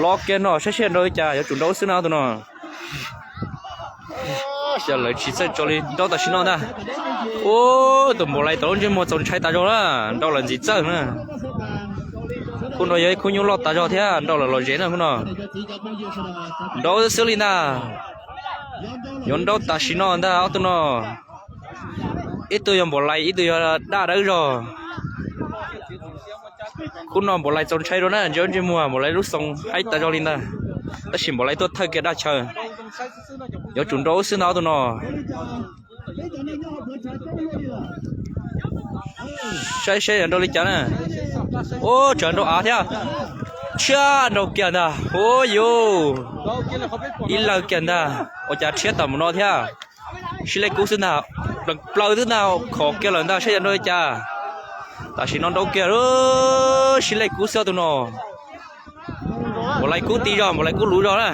Los kiag no saib seb nrau li cas, yuav tsum nrau xwb na ob tug no. Xyov lawv tsis txawj tso li nrau tam sim no ntag. Ub, tus npaum lais tau lub ntsej muag txaus ntshai tas zog na, nrau lawm ntxim txawj na. Khub no yog ib khub nyuj loj tas zog thiab, nrau lawm lom zem na khub no. Nrau xwb li ntag. Yuav nrau tam sim no ntag ob tug no. Ib tug yog npaum lais, ib tug yog daj dawb zog. Khub no npaum lais txaus ntshai rau na, ntsia ntsej muag npaum lais lub xoo haib tas zog li ntag. Tab sis npaum lais tuaj thawj kiag daj chaw. Yuav tsum nrau xwb ntag ob tug no. Saib seb yuav nrau li cas na. Ub, tsawv nrau av thiab. Tshiab nrau kiag ntag. Ub yuj, ib lawg kiag ntag. Ua cas tshiab tau mus no thiab. Sib lej kub xwb ntag. Plaws xwb ntag, khov kiag lawm ntag, saib yuav nrau li cas. Tam sim no nrau kiag, sib lej kub xwb ob tug no. Npaum lais kub ti zog, npaum lais kub luv zog na.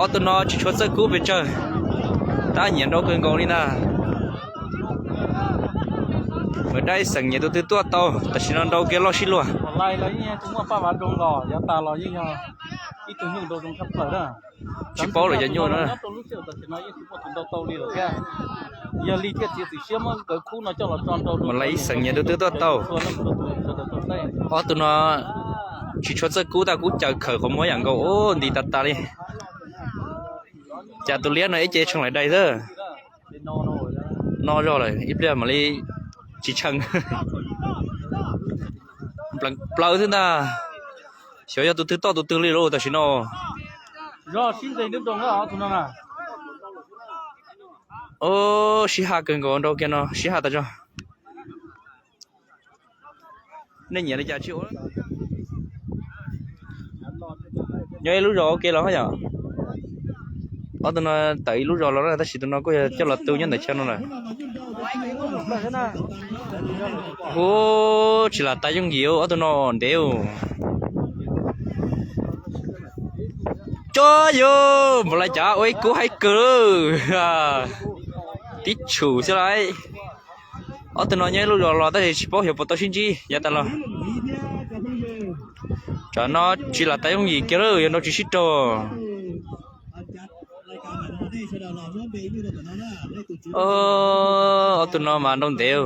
Ob tug no tsis tshua txawj kub pes tsawg, tab nyiam nrau kawg nkaus li ntag. Mas dab xeem nyiam tus twg tuaj tau, tam sim no nrau kiag loj sib luag. Tsis paub lawm cov nyuj na. Mas lawv ib xeem nyiam tus twg tuaj tau. Ob tug no tsis tshua txawj kub tab kub caws khawm qhov muag yam nkaus, nti tas tas li. Cas tus liab no ib ce tshee laim dais xwb. No zog lawm ib pliag mam li tsis tshee. Plaws xwb ntag. Xyov yog tus twg toj tus twg li lauj tam sim no. Sib ha kawg nkaus nrau kiag no, sib ha tas zog. Nej nyiam li cas tsis ua. Nyob ib lub zos ua ke los yom. Ob tug no tawm ib lub zos los na, tab sis tus no kuj yog coj los tu nyob ntawm chaw no lawm. Ub, tsis lam tas yooj yim ob tug no ntev. Cov yus npaum lais cas ua ib kub haib kawg lawm. Tib tshum xwb lauj. Ob tug no nyob ib lub zos los tab sis tsis paub xyov puas tau sib ntsib yav tas los. Tsam no tsis lam tas yooj yim kiag lawm, yog nrau tsis sib raug. Ob tug no mas nrau ntev.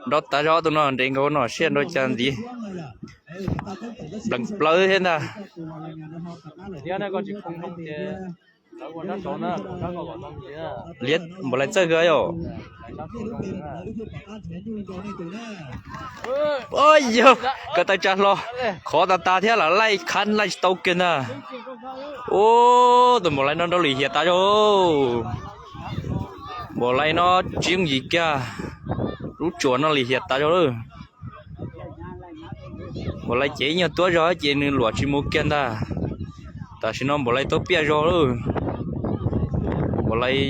Nrau tas zog ob tug no nres nkaus no seb nrau cas ntxiv. Pleev plawv thiab ntag. Liab npaum lais txawj kawg yom. Yog koj taw tsa hlo, khov tas tas thiab lam laij khab laij tsis tau kiag ntag. Ub, tus npaum lais no nrau lim hiam tas zog. Npaum lais no tsis yooj yim kiag, lub tsuam no lim hiam tas zog lawm. Npaum lais ces ib nyuag tuab zog ces nws luam tsis mus kiag ntag. Tam sim no npaum lais tuaj piaj zog lawm. Npaum lais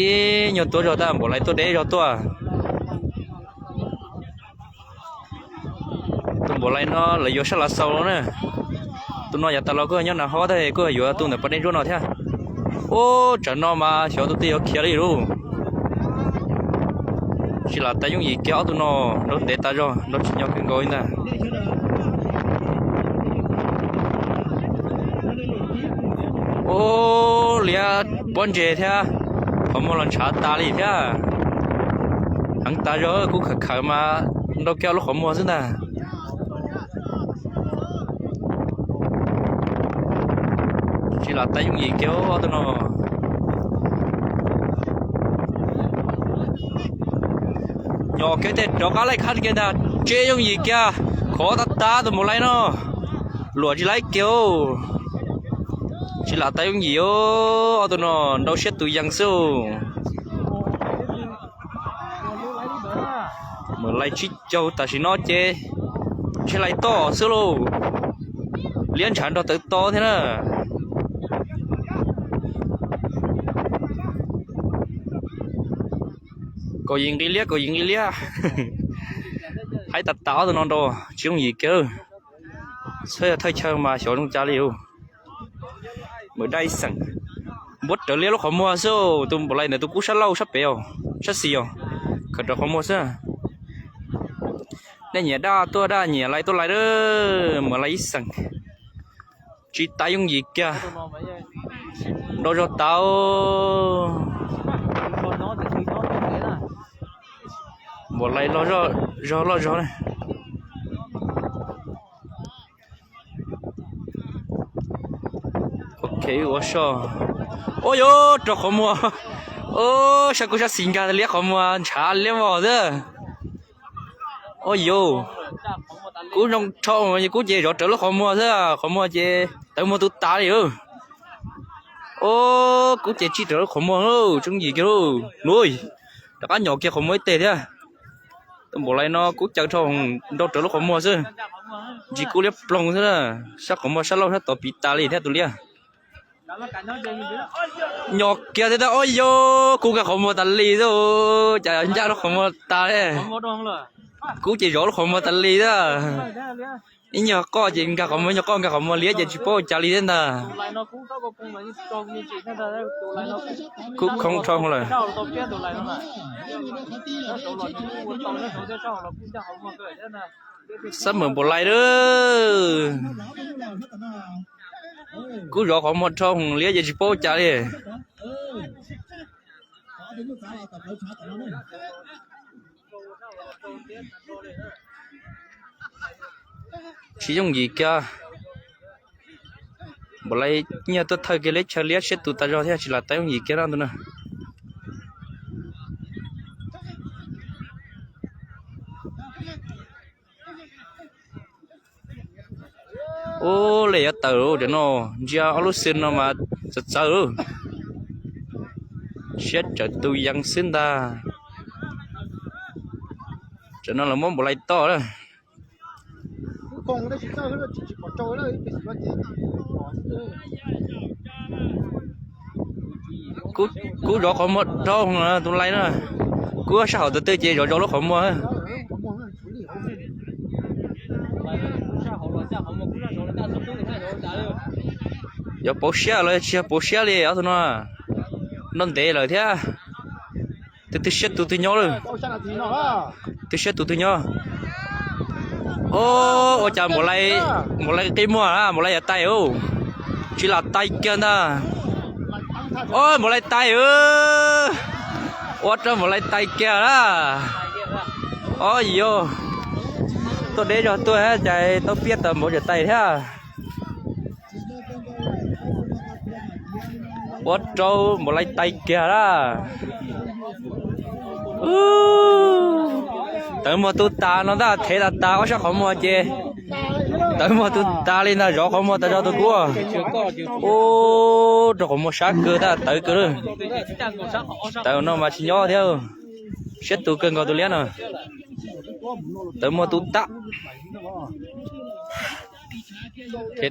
ib nyuag tuab zog tab npaum lais tuaj deb zog tuaj. Tus npaum lais no lawv yuav sab lav xaus los na. Tus no yav tas los kuj nyob nas hob tab kuj yuav tus ntawm pas dej ntsuab no thiab. Ub, tsam no mas xyov tus twg yuav khiav li lauj. Tsis lam tas yooj yim kiag ob tug no, nrau ntev tas zog, nrau tsis nyo kawg nkaus li ntag. Ub, liab pob ntseg thiab, qhov muag los ntshav tas li thiab. Heev tas zog, kuj khawm khawm mas nrau kiag lub qhov muag xwb ntag. Tsis lam tas yooj yim kiag ob tug no. Nyo kiag tej rov qab laij khab kiag ntag, tsis yooj yim kiag, khov tas tas tus npaum lais no. Luam tsis laib kiag. Tsis lam tas yooj yim ob tug no, nrau siab tus yees xwb. Npaum lais tsib caug tam sim no ces ntshe lais toj xwb lauj. Liab ntshav nrog tawv to thiab na. Kaum yim nqi liab, kaum yim nqi liab. Haib tas tas ob tug no nrau tsis yooj yim kiag. Txhob yog thawj chaw mas xyov zoo cas li. Npawm dab ib xeem. Npuab rawv liab lub qhov muag xwb, tus npaum lais ntawd tus kub sab laug sab pem os, sab xis os, khaws rawv qhov muag xwb. Nej nyiam daj tuaj daj, nyiam lais tuaj lais, muab lais ib xeem. Tsis tas yooj yim kiag. Nrau zog tas. Npaum lais zog loj zog na. Ok, ua soj. Ua yuav rau qhov muag. Ua sab kub sab xis nkag liab qhov muag ntshav liab vog xwb. Ua yuav, kub zoo rho, kub ces zov rawv lub qhov muag xwb, qhov muag ces tawv muag tu tas li. Ua, kub ces tsij rawv lub qhov muag, tsooj yim kiag lauj. Rov qab nyom kiag qhov muag ib teg thiab. Tus npaum lais no kub caw rho, nrau rawv lub qhov muag xwb. Ntsis kub liab ploog xwb na, sab qhov muag sab laug sab tod piv tas li thiab tus liab. Nyom kiag thiab tab, ua yuav, kub nkag qhov muag tas li xwb, cas ncaj lub qhov muag tas li. Kub ces zov lub qhov muag tas li xwb. Ib nyuag qoj ces nkag qhov muag, ib nyuag qoj nkag qhov muag, liab ces tsis paub ua cas li thiab ntag. Kub khoob rho lawm. Xab mem npaum lais lawm. Kub zov qhov muag rho, liab ces tsis paub ua cas li. Tsis yooj yim kiag. Npaum lais nyiag tuaj thawj kiag liab chaw liab siab tus tas zog thiab, tsis lam tau yooj yim kiag no tus na. Ub, li yuav tawm lawm no, ntsia ob lub xwb no mas txawv txawv lawm. Siab tsawv tus yees xwb ntag. Tam no lawv muab npaum lais toj lawm. Kub zov qhov muag rau tus lais na. Kub sab hauv tus twg ces zov zov lub qhov muag. Yog pauv siab los tsis yog pauv siab li ob tug no. Nrau ntev lawm thiab. Twb twb siab tus twg nyob lawm. Twb siab tus twg nyob. Ua cas npaum lais qi muag na, npaum lais yuav tais ub. Tsis lam tais kiag ntag. Npaum lais tais. Ua rau npaum lais tais kiag na. Ob yos, tuaj deb zog tuaj cas tau piab tau npaum lais tais thiab. Ua rau npaum lais tais kiag na. Tawv muag tu tas no ntag, thev tas tas ob sab qhov muag ces tawv muag tu tas li ntag, zov qhov muag tas zog tus kub. Ub, rau qhov muag sab kawg tab, tawv kawg lawm. Tawv no mas tsis nyob thiab, siab tus kawg nkaus tus liab no. Tawv muag tu tas. Thev